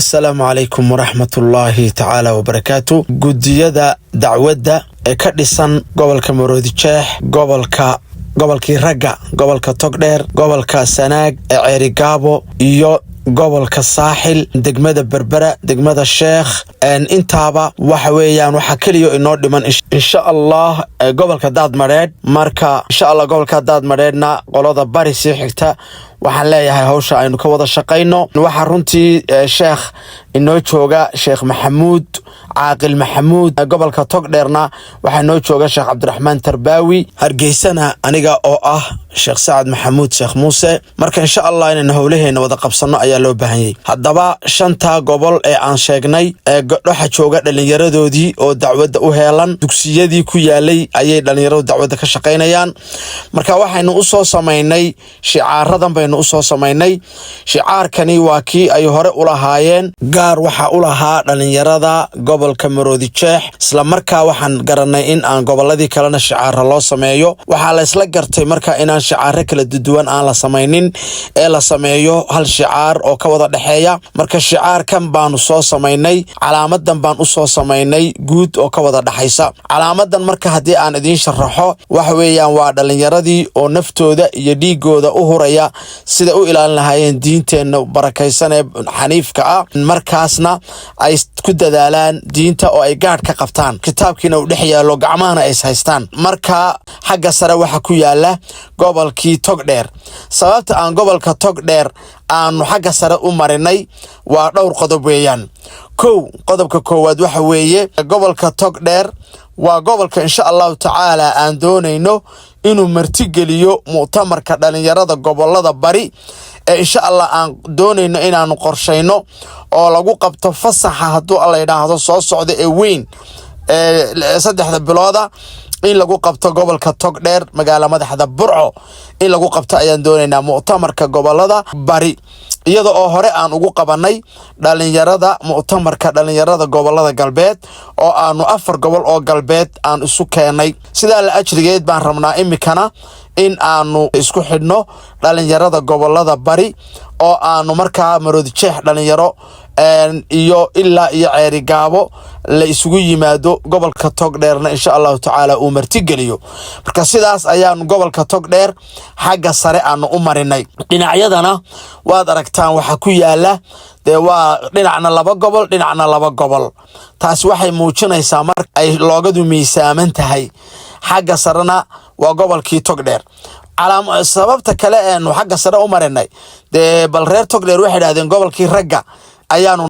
Assalaamu calaykum waraxmatullaahi tacaala wabarakaatu. Guddiyada dacwadda ee ka dhisan gobolka Maroodijeex, gobolka gobolkii ragga, gobolka Togdheer, gobolka Sanaag ee Ceerigaabo iyo gobolka Saaxil, degmada Berbera, degmada Sheekh, intaaba waxa weeyaan waxaa keliya inoo dhiman, insha Allah, gobolka Daadmadheedh. Marka, insha Allah, gobolka Daadmadheedhna qolada bari sii xigta waxaan leeyahay hawsha aynu ka wada shaqayno. Waxaa runtii sheekh inoo jooga Sheekh Maxamuud Caaqil Maxamuud. Gobolka Togdheerna waxaa inoo jooga Sheekh Cabdiraxmaan Tarbaawi. Hargeysana aniga oo ah Sheekh Sacad Maxamuud Sheekh Muuse. Marka, insha Allah, inaynu howlaheena wada qabsanno ayaa loo baahanyay. Haddaba, shanta gobol ee aan sheegnay ee waxa jooga dhallinyaradoodii oo dacwadda u heelan. Dugsiyadii ku yaalay ayay dhallinyaradu dacwadda ka shaqaynayaan. Marka waxaynu u soo samaynay shicaaradan baynu usoo samaynay. Shicaarkani waa kii ay hore u lahaayeen, gaar waxaa u lahaa dhallinyarada gobolka Maroodijeex. Isla markaa waxaan garanay in aan goboladii kalena shicaaro loo sameeyo. Waxaa la isla gartay marka inaan shicaaro kala duwan aan la samaynin ee la sameeyo hal shicaar oo ka wada dhexeeya. Marka shicaarkan baanu soo samaynay, calaamadan baan usoo samaynay guud oo ka wada dhexaysa. Calaamadan marka haddii aan idiin sharaxo, waxa weeyaan waa dhallinyaradii oo naftooda iyo dhiigooda u huraya sida u ilaalin lahaayeen diinteenna barakaysan ee xaniifka ah, markaasna ay ku dadaalaan diinta oo ay gaadh ka qabtaan, kitaabkiina uu dhex yaallo, gacmahana ay is haystaan. Marka xagga sare waxa ku yaala gobolkii Togdheer. Sababta aan gobolka Togdheer aanu xagga sare u marinay waa dhowr qodob weeyaan. Kow, qodobka koowaad waxa weeye gobolka Togdheer waa gobolka, insha Allahu tacaala, aan doonayno inuu martigeliyo mu'tamarka dhalinyarada gobolada bari ee, insha Allah, aan doonayno inaanu qorshayno oo lagu qabto fasaxa, hadduu Alla yidhaahdo, soo socda ee weyn ee 3da bilooda in lagu qabto gobolka Togdheer, magaala madaxda Burco in lagu qabto ayaan doonaynaa mu'tamarka gobolada bari, iyada oo hore aan ugu qabanay dhalinyarada mu'tamarka dhalinyarada gobolada galbeed oo aanu afar gobol oo galbeed aan isu keenay. Sidaa la ajrigeed baan rabnaa imikana in aanu isku xidhno dhalinyarada gobolada bari oo aanu markaa Maroodijeex dhalinyaro iyo ilaa iyo Ceerigaabo la isugu yimaado, gobolka Togdheerna, insha Allahu tacaala, uu martigeliyo. Marka sidaas ayaanu gobolka Togdheer xagga sare aanu u marinay. Dhinacyadana waad aragtaan waxa ku yaala. Dee waa dhinacna laba gobol, dhinacna laba gobol. Taasi waxay muujinaysaa mar ay loogadu miisaaman tahay. Xagga sarena waa gobolkii Togdheer. Sababta kale eenu xagga sare u marinay, dee bal reer Togdheer waxay idhahdeen gobolkii ragga ayaanu